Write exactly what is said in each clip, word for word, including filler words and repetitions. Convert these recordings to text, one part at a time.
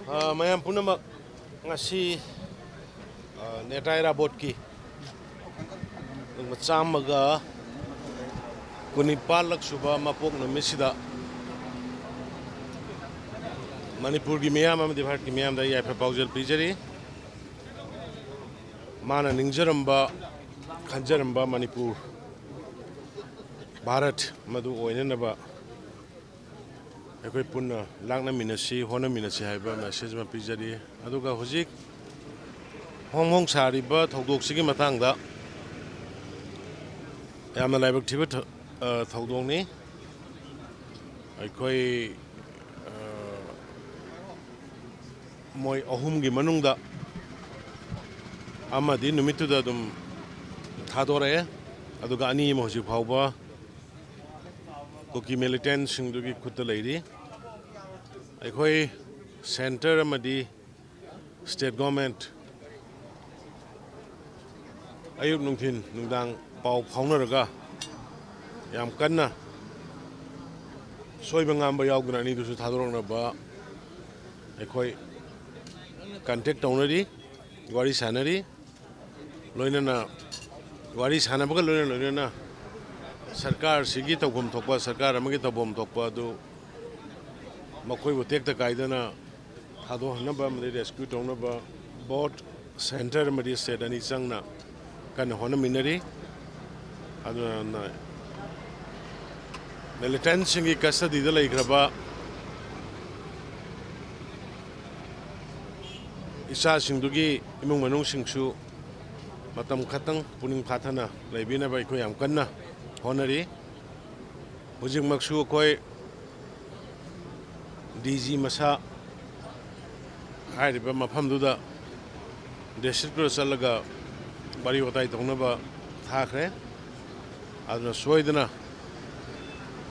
ꯑ, ꯃꯌꯥꯝ ꯄꯨꯝꯅꯃꯛ ꯉꯁꯤ, ꯑ, ꯅꯦꯇꯥ ꯏꯔꯥꯕꯣꯠꯀꯤ ꯆꯥꯝꯃꯒ ꯀꯨꯟꯅꯤꯄꯥꯜꯂꯛ ꯁꯨꯕ ꯃꯄꯣꯛ ꯅꯨꯃꯤꯠꯁꯤꯗ ꯃꯅꯤꯄꯨꯔꯒꯤ ꯃꯤꯌꯥꯝ ꯑꯃꯗꯤ ꯚꯥꯔꯠꯀꯤ ꯃꯤꯌꯥꯝꯗ ꯌꯥꯏꯐ ꯄꯥꯎꯖꯦꯜ ꯄꯤꯖꯔꯤ꯫ ꯃꯥꯅ ꯅꯤꯡꯖꯔꯝꯕ, ꯈꯟꯖꯔꯝꯕ ꯃꯅꯤꯄꯨꯔ, ꯚꯥꯔꯠ ꯃꯗꯨ ꯑꯣꯏꯅꯅꯕ ꯑꯩꯈꯣꯏ ꯄꯨꯟꯅ ꯂꯥꯛꯅꯃꯤꯟꯅꯁꯤ, ꯍꯣꯠꯅꯃꯤꯟꯅꯁꯤ ꯍꯥꯏꯕ message ꯑꯃ ꯄꯤꯖꯔꯤ꯫ ꯑꯗꯨꯒ ꯍꯧꯖꯤꯛ ꯍꯣꯡ ꯍꯣꯡ ꯁꯥꯔꯤꯕ ꯊꯧꯗꯣꯛꯁꯤꯒꯤ ꯃꯇꯥꯡꯗ ꯌꯥꯝꯅ ꯂꯥꯏꯕꯛ ꯊꯤꯕ ꯊ-, ꯑ, ꯊꯧꯗꯣꯛꯅꯤ꯫ ꯑꯩꯈꯣꯏ, ꯑ, ꯃꯣꯏ ꯑꯍꯨꯝꯒꯤ ꯃꯅꯨꯡꯗ ꯑꯃꯗꯤ ꯅꯨꯃꯤꯠꯇꯨꯗ ꯑꯗꯨꯝ ꯊꯥꯗꯣꯔꯛꯑꯦ, ꯑꯗꯨꯒ ꯑꯅꯤ ꯑꯃ ꯍꯧꯖꯤꯛ ꯐꯥꯎꯕ ꯀꯨꯀꯤ militantꯁꯤꯡꯗꯨꯒꯤ ꯈꯨꯠꯇ ꯂꯩꯔꯤ꯫ ꯑꯩꯈꯣꯏ centre ꯑꯃꯗꯤ state government ꯑꯌꯨꯛ ꯅꯨꯡꯊꯤꯟ ꯅꯨꯡꯗꯥꯡ ꯄꯥꯎ ꯐꯥꯎꯅꯔꯒ ꯌꯥꯝ ꯀꯟꯅ ꯁꯣꯏꯕ ꯉꯥꯝꯕ ꯌꯥꯎꯗꯅ ꯑꯅꯤꯗꯨꯁꯨ ꯊꯥꯗꯣꯔꯛꯅꯕ ꯑꯩꯈꯣꯏ contact ꯇꯧꯅꯔꯤ, ꯋꯥꯔꯤ ꯁꯥꯟꯅꯔꯤ꯫ ꯂꯣꯏꯅꯅ ꯋꯥꯔꯤ ꯁꯥꯟꯅꯕꯒ ꯂꯣꯏꯅ ꯂꯣꯏꯅꯅ ꯁꯔꯀꯥꯔꯁꯤꯒꯤ ꯇꯧꯐꯝ ꯊꯣꯛꯄ, ꯁꯔꯀꯥꯔ ꯑꯃꯒꯤ ꯇꯧꯐꯝ ꯊꯣꯛꯄ ꯑꯗꯨ ꯃꯈꯣꯏꯕꯨ ꯇꯦꯛꯇ ꯀꯥꯏꯗꯅ ꯊꯥꯗꯣꯛꯍꯟꯅꯕ ꯑꯃꯗꯤ rescue ꯇꯧꯅꯕ both centre ꯑꯃꯗꯤ state ꯑꯅꯤ ꯆꯪꯅ ꯀꯟꯅ ꯍꯣꯠꯅꯃꯤꯟꯅꯔꯤ꯫ ꯑꯗꯨꯅ militantꯁꯤꯡꯒꯤ custodyꯗ ꯂꯩꯈ꯭ꯔꯕ ꯏꯆꯥꯁꯤꯡꯗꯨꯒꯤ ꯏꯃꯨꯡ ꯃꯅꯨꯡꯁꯤꯡꯁꯨ ꯃꯇꯝ ꯈꯛꯇꯪ ꯄꯨꯛꯅꯤꯡ ꯐꯥꯊꯅ ꯂꯩꯕꯤꯅꯕ ꯑꯩꯈꯣꯏ ꯌꯥꯝ ꯀꯟꯅ ꯍꯣꯠꯅꯔꯤ꯫ ꯍꯧꯖꯤꯛꯃꯛꯁꯨ ꯑꯩꯈꯣꯏ DG ꯃꯁꯥ ꯍꯥꯏꯔꯤꯕ ꯃꯐꯝꯗꯨꯗ districtꯇꯨꯗ ꯆꯠꯂꯒ ꯋꯥꯔꯤ ꯋꯥꯇꯥꯏ ꯇꯧꯅꯕ ꯊꯥꯈ꯭ꯔꯦ꯫ ꯑꯗꯨꯅ ꯁꯣꯏꯗꯅ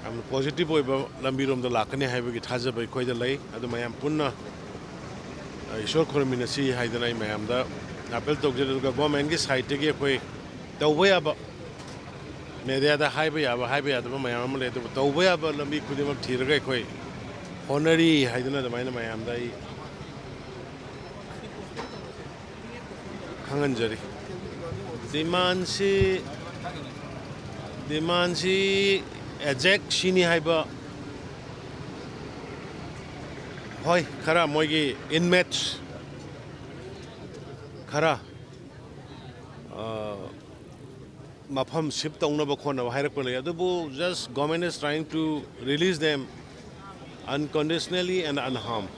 ꯌꯥꯝꯅ positive ꯑꯣꯏꯕ ꯂꯝꯕꯤꯔꯣꯝꯗ ꯂꯥꯛꯀꯅꯤ ꯍꯥꯏꯕꯒꯤ ꯊꯥꯖꯕ ꯑꯩꯈꯣꯏꯗ ꯂꯩ꯫ ꯑꯗꯨ ꯃꯌꯥꯝ ꯄꯨꯟꯅ, ꯑ, ꯏꯁꯣꯔ ꯈꯨꯔꯨꯝꯃꯤꯟꯅꯁꯤ ꯍꯥꯏꯗꯅ ꯑꯩ ꯃꯌꯥꯝꯗ appeal ꯇꯧꯖꯔꯤ꯫ ꯑꯗꯨꯒ governmentꯀꯤ sideꯇꯒꯤ ꯑꯩꯈꯣꯏ ꯇꯧꯕ ꯌꯥꯕ, mediaꯗ ꯍꯥꯏꯕ ꯌꯥꯕ, ꯍꯥꯏꯕ ꯌꯥꯗꯕ ꯃꯌꯥꯝ ꯑꯃ ꯂꯩ, ꯑꯗꯨꯕꯨ ꯇꯧꯕ ꯌꯥꯕ ꯂꯝꯕꯤ ꯈꯨꯗꯤꯡꯃꯛ ꯊꯤꯔꯒ ꯑꯩꯈꯣꯏ ꯍꯣꯠꯅꯔꯤ ꯍꯥꯏꯗꯨꯅ ꯑꯗꯨꯃꯥꯏꯅ ꯃꯌꯥꯝꯗ ꯑꯩ ꯈꯪꯍꯟꯖꯔꯤ꯫ ꯗꯤꯃꯥꯟꯁꯤ ꯗꯤꯃꯥꯟꯁꯤ ꯑꯦꯖꯦꯛ ꯁꯤꯅꯤ ꯍꯥꯏꯕ, ꯍꯣꯏ, ꯈꯔ ꯃꯣꯏꯒꯤ ꯏꯟꯃꯦꯠꯁ ꯈꯔ, ꯑ, ꯃꯐꯝ ꯁꯤꯞ ꯇꯧꯅꯕ ꯈꯣꯠꯅꯕ ꯍꯥꯏꯔꯛꯄ ꯂꯩ, ꯑꯗꯨꯕꯨ just government is trying to release them unconditionally and unharmed.